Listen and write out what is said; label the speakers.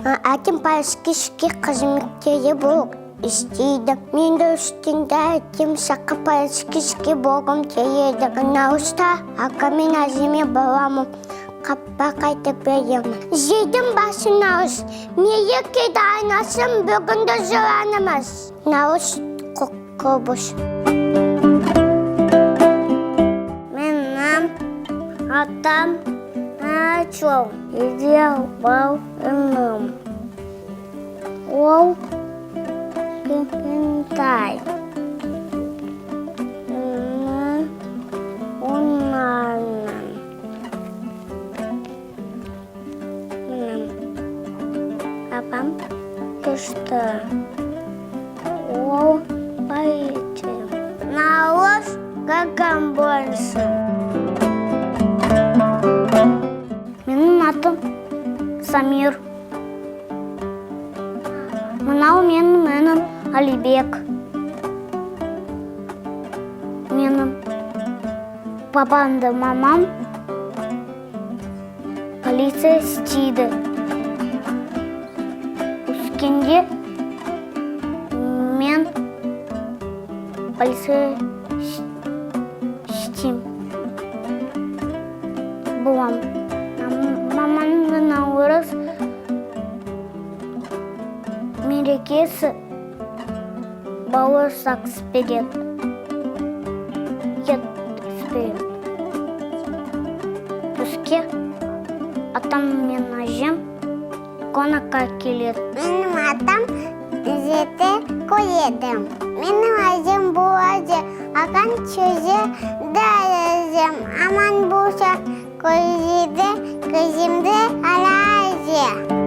Speaker 1: Әкем полицейский қызметкері болып істейді. Мен де өскенде әкем сияқты полицейский болғым келеді. Наурызда ата мен әжеме барамын. Қаппақ айтып беремін. Жердің басы наурыз. Мерекеде айнасын бүгінді жыланымыз. Наурыз құтты болсын.
Speaker 2: Менің атам Начал делал иным. Ол кішкентай. Іні оннан. Менің апам күшті. Ол полиция. Наурыз какам больше. Менің атым Самир. Мынау менің інім Алибек. Менің папам да мамам полиция істейді. Өскенде мен полиция істеймін. Болам. Мамамның Наурыз мерекесі бауырсақ пісіреді. Ет пісіреді. Түске атам мен әжем қонаққа келеді.
Speaker 1: Менің атам жеті көреді. Менің әжем болады. Аған сөзі да әжем. Аман болса көзді, көзімді алады.